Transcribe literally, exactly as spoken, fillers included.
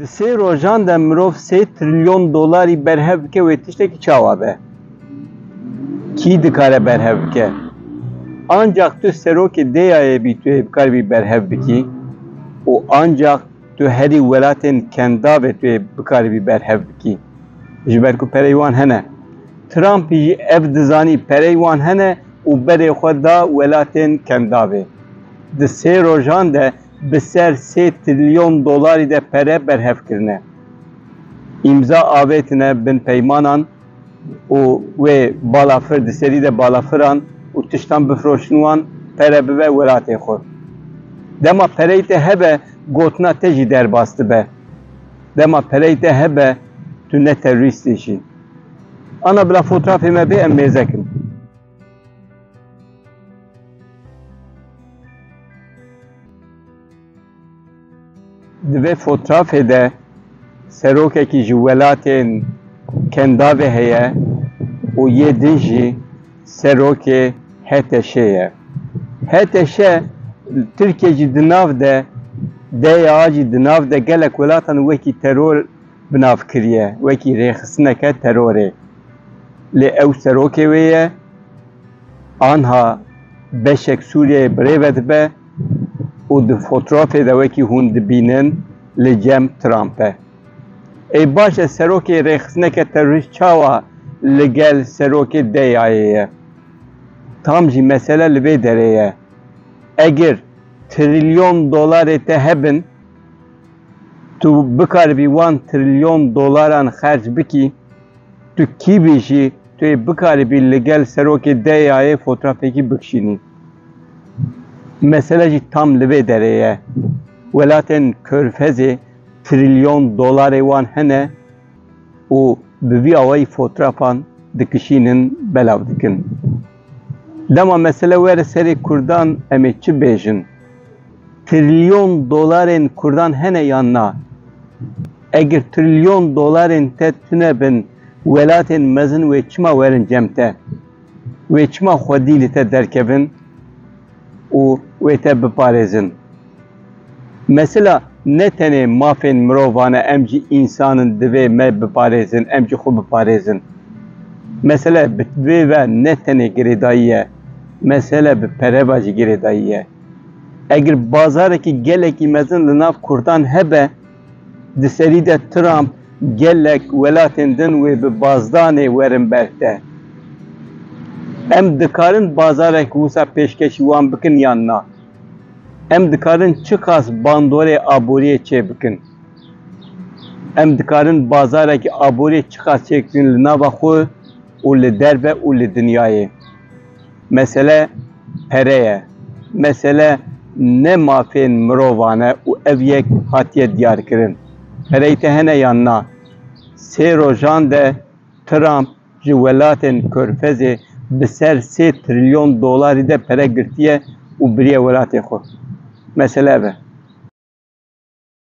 Di sê rojan de mirov sê trilyon dolarî berhev bike, wê tiştekî çawa be? Kî dikare berhev bike? Ancak tu serokê D A Y'ê bî, tu yê bikaribî berhev bikî û ancak tu herî welatên kendavê tu yê bikaribî berhev bikî. Ji ber ku perey wan hene. Trump jî ev dizanî, perey wan hene û berê xwe da welatên kendavê. Di sê rojan de bi ser sê trilyon dolarî de pere berhev kirine. Îmza avêtine bin peymanan û wê balafir di serî de balafiran û tiştan bifroşin wan, pere bibe welatê xwe. Dema pereyê te hebe, gotina te jî derbas dibe. Dema pereyê te hebe, tu ne terorîst î jî. Ana bila fotrafê me bê, em mêze kin. Di vê fotrafê de serokekî ji welatên kendavê heye û yê din jî serokê H T Ş'ê ye. H T Ş, Tirkiye jî di nav de, D Y A jî di nav de gelek welatan wekî teror bi nav kiriye, wekî rêxistineke terorê. Lê ew serokê wê ye, anha beşek Sûriyeyê bi rê ve dibe û di fotrafê de wekî hûn dibînin li cem Trump e. Ê baş e, serokê rêxistineke terorîst çawa li gel serokê D Y A'yê ye? Tam jî mesele li vê derê ye. Egir trilyon dolarê te hebin, tu bikaribî wan trilyon dolaran xerc bikî, tu kî bî jî tu yê bikaribî li gel serokê D Y A'yê fotrafekî bikişînî. Mesele jî tam li vê derê ye. Welatên Körfezê trilyon dolarê wan hene û bi vî awayî fotrafan dikişînin, belav dikin. Dema mesele were serê Kurdan, em ê çi bêjin? Trilyon dolarên Kurdan hene yan na? Egir trilyon dolarên te tune bin, welatên mezin wê çima werin cem te? Wê çima xwedî li te derkevin û wê te biparêzin? Mesela ne tenê mafên mirovan e, em jî însan in, divê me biparêzin, em jî xwe biparêzin. Mesele bi vê ve ne tenê girêdayî ye, mesele bi pere ve jî girêdayî ye. Egir bazarekî gelekî mezin li nav Kurdan hebe, di serî de Trump gelek welatên din wê bi bazdanê werin ber te. Em dikarin bazarek wisa pêşkêşî wan bikin yan na? Em dikarin çiqas bandorê aboriyê çêbikin? Em dikarin bazarekî aboriyê çiqas çêbikin li nava xwe û li derve û li dinyayê? Mesele pere ye. Mesele ne mafên mirovan e û ev yek hatiye diyarkirin. Pereyê te hene yan na? Sê rojan de Trump ji welatên Körfezê bi ser sê trilyon dolarî de pere girtiye û biriye welatê xwe. Mesele ev e.